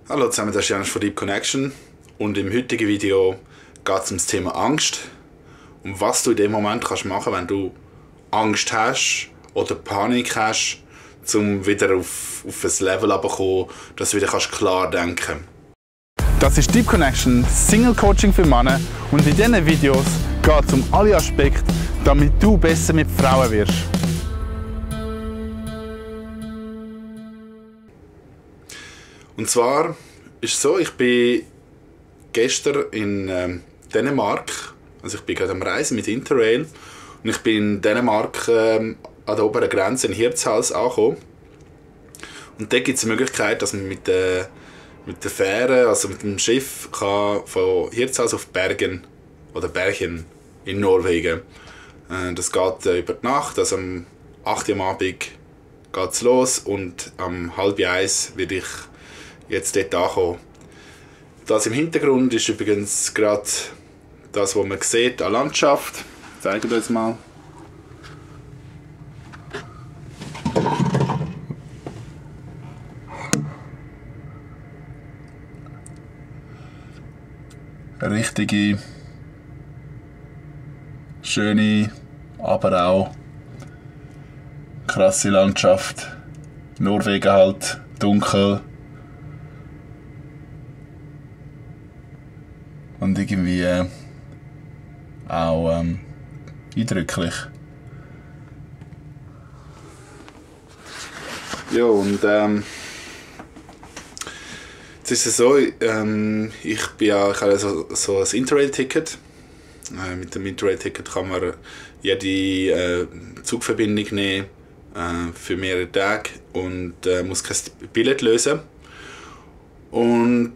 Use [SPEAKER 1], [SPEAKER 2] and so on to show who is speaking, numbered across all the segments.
[SPEAKER 1] Hallo zusammen, das ist Janis von Deep Connection und im heutigen Video geht es um das Thema Angst und was du in dem Moment kannst machen, wenn du Angst hast oder Panik hast, um wieder auf ein Level runterzukommen, dass du wieder klar denken kannst. Das ist Deep Connection, Single Coaching für Männer, und in diesen Videos geht es um alle Aspekte, damit du besser mit Frauen wirst. Und zwar ist es so, ich bin gestern in Dänemark, also ich bin gerade am Reisen mit Interrail, und ich bin in Dänemark an der oberen Grenze in Hirtshals angekommen. Und dort gibt es die Möglichkeit, dass man mit der Fähre, also mit dem Schiff, kann von Hirtshals auf Bergen oder Bergen in Norwegen. Das geht über die Nacht, also um 8 Uhr am Abend geht es los und um 12:30 werde ich jetzt dort ankommen. Das im Hintergrund ist übrigens gerade das, was man sieht an Landschaft. Ich zeige euch mal. Eine richtige, schöne, aber auch krasse Landschaft. Norwegen halt, dunkel. Und irgendwie auch eindrücklich. Ja, und jetzt ist es so, ich habe so ein Interrail-Ticket. Mit dem Interrail-Ticket kann man jede Zugverbindung nehmen für mehrere Tage und muss kein Billett lösen. Und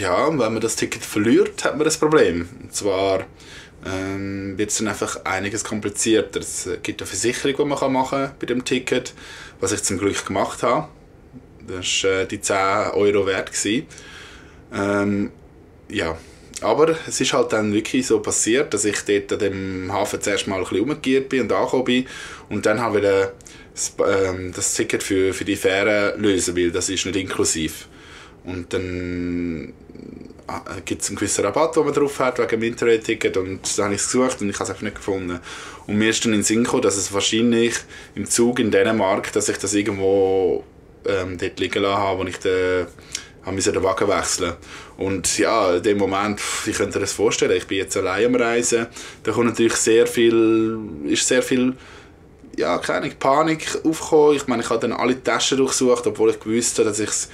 [SPEAKER 1] ja, wenn man das Ticket verliert, hat man das Problem. Und zwar wird es dann einfach einiges komplizierter. Es gibt eine Versicherung, die man machen kann bei dem Ticket, was ich zum Glück gemacht habe. Das war die 10 Euro wert. Ja, aber es ist halt dann wirklich so passiert, dass ich dort an dem Hafen zuerst mal ein bisschen rumgeirrt bin und angekommen bin und dann habe ich das Ticket für die Fähre lösen, weil das ist nicht inklusiv. Und dann gibt es einen gewissen Rabatt, den man drauf hat, wegen dem Interrail-Ticket. Und da habe ich es gesucht und ich habe es einfach nicht gefunden. Und mir ist dann in den Sinn gekommen, dass es wahrscheinlich im Zug in Dänemark, dass ich das irgendwo dort liegen lassen habe, wo ich den Wagen wechseln. Und ja, in dem Moment, ich könnte mir das vorstellen, ich bin jetzt allein am Reisen. Da kommt natürlich sehr viel ja, keine Panik aufgekommen. Ich meine, ich habe dann alle Taschen durchsucht, obwohl ich gewusst habe, dass ich es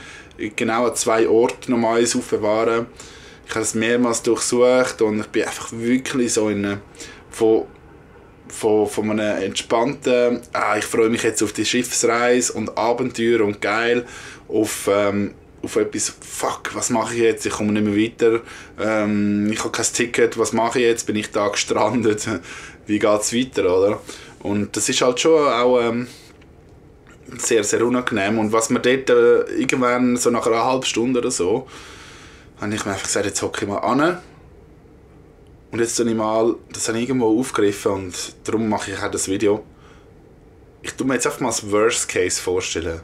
[SPEAKER 1] genau an 2 Orten normalerweise aufbewahre. Ich habe es mehrmals durchsucht und ich bin einfach wirklich so von einem entspannten, ich freue mich jetzt auf die Schiffsreise und Abenteuer und geil, auf etwas, fuck, was mache ich jetzt, ich komme nicht mehr weiter, ich habe kein Ticket, was mache ich jetzt, bin ich da gestrandet, wie geht es weiter, oder? Und das ist halt schon auch sehr, sehr unangenehm. Und was mir dort irgendwann, so nach einer halben Stunde oder so, habe ich mir einfach gesagt, jetzt hocke ich mal an. Und jetzt tue ich mal, das habe ich irgendwo aufgegriffen und darum mache ich auch das Video. Ich tue mir jetzt einfach mal das Worst Case vorstellen.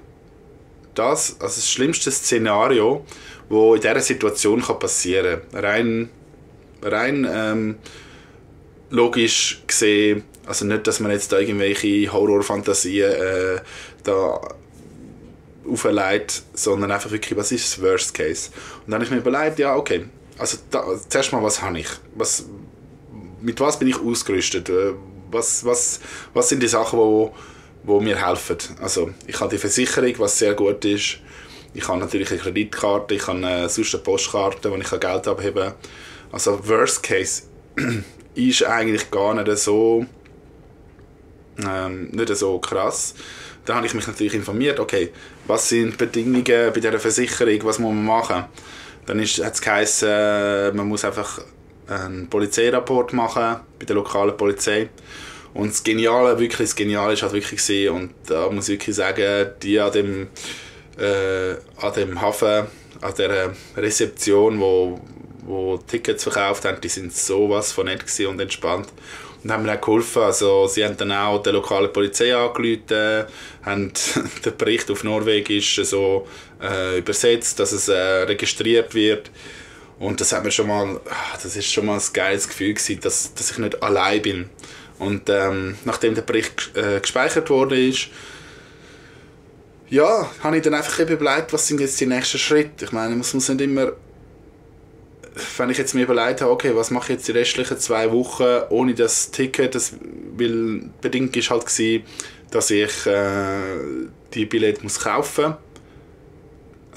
[SPEAKER 1] Also das schlimmste Szenario, das in dieser Situation passieren kann. Rein logisch gesehen, also nicht, dass man jetzt da irgendwelche Horrorfantasien da aufleitet, sondern einfach wirklich, was ist das Worst Case? Und dann habe ich mir überlegt, ja okay, also zuerst mal, was habe ich? Mit was bin ich ausgerüstet? Was sind die Sachen, die mir helfen? Also ich habe die Versicherung, was sehr gut ist. Ich habe natürlich eine Kreditkarte, ich habe sonst eine Postkarte, wo ich Geld abheben kann. Also Worst Case ist eigentlich gar nicht so krass. Da habe ich mich natürlich informiert, okay, was sind die Bedingungen bei dieser Versicherung, was muss man machen? Dann hat es geheißen, man muss einfach einen Polizeirapport machen bei der lokalen Polizei. Und das Geniale ist halt wirklich gewesen, und da muss ich wirklich sagen, die an dem Hafen, an der Rezeption, wo Tickets verkauft haben, die sind sowas von nett und entspannt. und haben mir auch geholfen. Also, sie haben dann auch der lokalen Polizei angerufen, haben den Bericht auf Norwegisch so übersetzt, dass es registriert wird. Und das hat mir schon mal, das ist schon mal ein geiles Gefühl gewesen, dass ich nicht allein bin. Und nachdem der Bericht gespeichert wurde, ja, habe ich dann einfach eben überlegt, was sind jetzt die nächsten Schritte. Ich meine, es muss nicht immer, wenn ich jetzt mir überlegt habe, okay, was mache ich jetzt die restlichen 2 Wochen ohne das Ticket, weil bedingt ist halt gewesen, dass ich die Billette muss kaufen.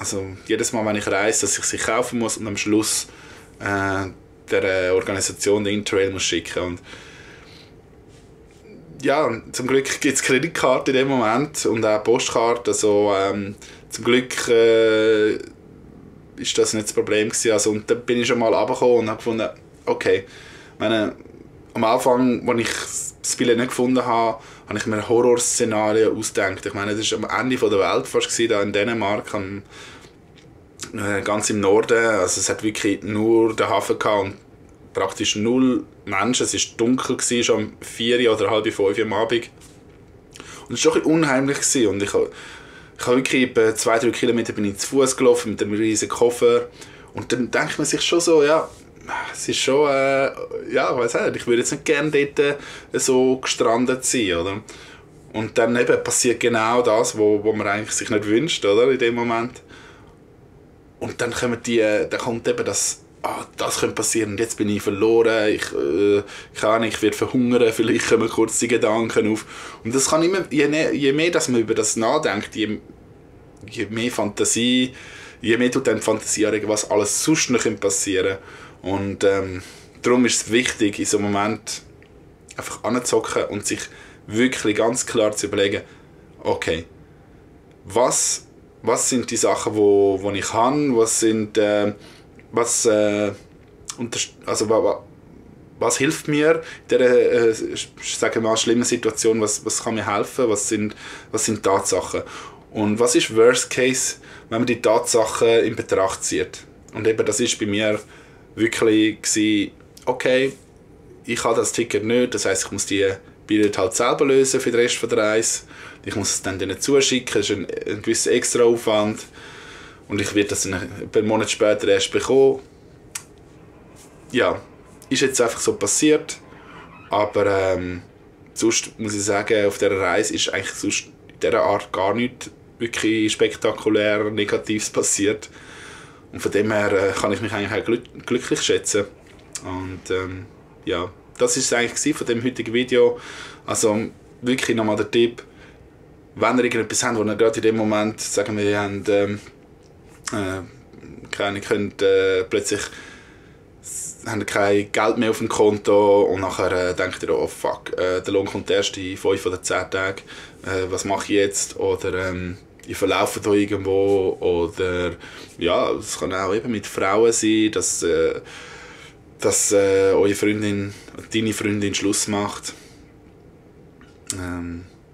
[SPEAKER 1] Also jedes Mal, wenn ich reise, dass ich sie kaufen muss und am Schluss der Organisation der Interrail muss schicken. Und ja, zum Glück gibt es Kreditkarte in dem Moment und auch Postkarte. Also, zum Glück ist das nicht das Problem gewesen. Also, und dann bin ich schon mal runtergekommen und habe gefunden, okay, am Anfang, als ich das Billett nicht gefunden habe, habe ich mir Horrorszenarien ausgedacht. Ich meine, das war am Ende der Welt fast gewesen, da in Dänemark, ganz im Norden. Also es hat wirklich nur den Hafen gehabt und praktisch 0 Menschen. Es war dunkel, schon um 4 oder halb 5 am Abend. Und es war schon ein bisschen unheimlich. Und ich habe wirklich etwa 2-3 Kilometer bin ich zu Fuß gelaufen mit einem riesigen Koffer. Und dann denkt man sich schon so, ja, es ist schon, ja, weiss nicht, ich würde jetzt nicht gerne dort so gestrandet sein, oder? Und dann eben passiert genau das, wo man eigentlich sich nicht wünscht, oder, in dem Moment. Und dann kommt eben das, das könnte passieren, und jetzt bin ich verloren, ich werde verhungern, vielleicht kommen kurz die Gedanken auf. Und das kann immer, je mehr dass man über das nachdenkt, je mehr Fantasie, je mehr tut dann die Fantasie anregen, was alles sonst noch passieren könnte. Und darum ist es wichtig, in so einem Moment einfach anzuhocken und sich wirklich ganz klar zu überlegen, okay, was sind die Sachen, wo ich kann, was hilft mir in dieser, sagen wir mal, schlimmen Situation, was kann mir helfen, was sind Tatsachen. Und was ist Worst Case, wenn man die Tatsachen in Betracht zieht. Und eben, das ist bei mir wirklich gewesen, okay, ich habe das Ticket nicht, das heisst, ich muss die Billette halt selber lösen für den Rest der Reise. Ich muss es dann denen zuschicken, das ist ein gewisser Extraaufwand. Und ich werde das ein Monat später erst bekommen. Ja, ist jetzt einfach so passiert. Aber sonst muss ich sagen, auf dieser Reise ist eigentlich sonst in dieser Art gar nichts wirklich spektakulär Negatives passiert. Und von dem her kann ich mich eigentlich auch glücklich schätzen. Und ja, das war es eigentlich von dem heutigen Video. Also wirklich nochmal der Tipp, wenn ihr irgendetwas habt, wo ihr gerade in dem Moment, sagen wir, ihr habt, plötzlich habt ihr kein Geld mehr auf dem Konto und nachher denkt ihr, oh fuck, der Lohn kommt erst in 5 oder 10 Tagen, was mache ich jetzt? Oder ich verlaufe da irgendwo, oder ja, es kann auch eben mit Frauen sein, dass eure Freundin, deine Freundin Schluss macht,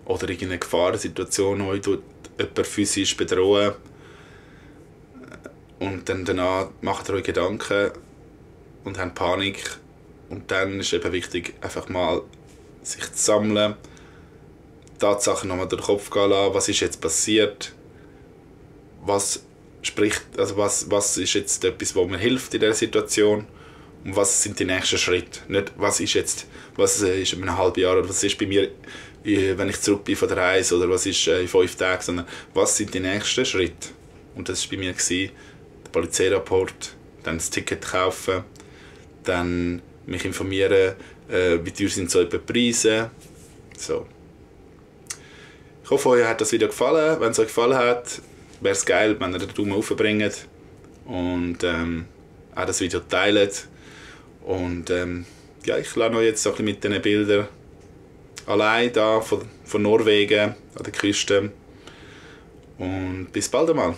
[SPEAKER 1] oder irgendeine Gefahrensituation euch jemand physisch bedrohen, und dann danach macht ihr euch Gedanken und habt Panik, und dann ist eben wichtig, einfach mal sich zu sammeln, Tatsachen nochmal durch den Kopf gehen lassen, was ist jetzt passiert, was ist jetzt etwas, was mir hilft in dieser Situation, und was sind die nächsten Schritte. Nicht, was ist in einem halben Jahr, oder was ist bei mir, wenn ich zurück bin von der Reise, oder was ist in 5 Tagen, sondern was sind die nächsten Schritte. Und das war bei mir der Polizeirapport, dann das Ticket kaufen, dann mich informieren, wie teuer sind so etwa Preise. So. Ich hoffe, euch hat das Video gefallen. Wenn es euch gefallen hat, wäre es geil, wenn ihr den Daumen hoch bringt und auch das Video teilt. Und ja, ich lasse euch jetzt so ein bisschen mit diesen Bildern allein da von Norwegen an der Küste. Und bis bald einmal.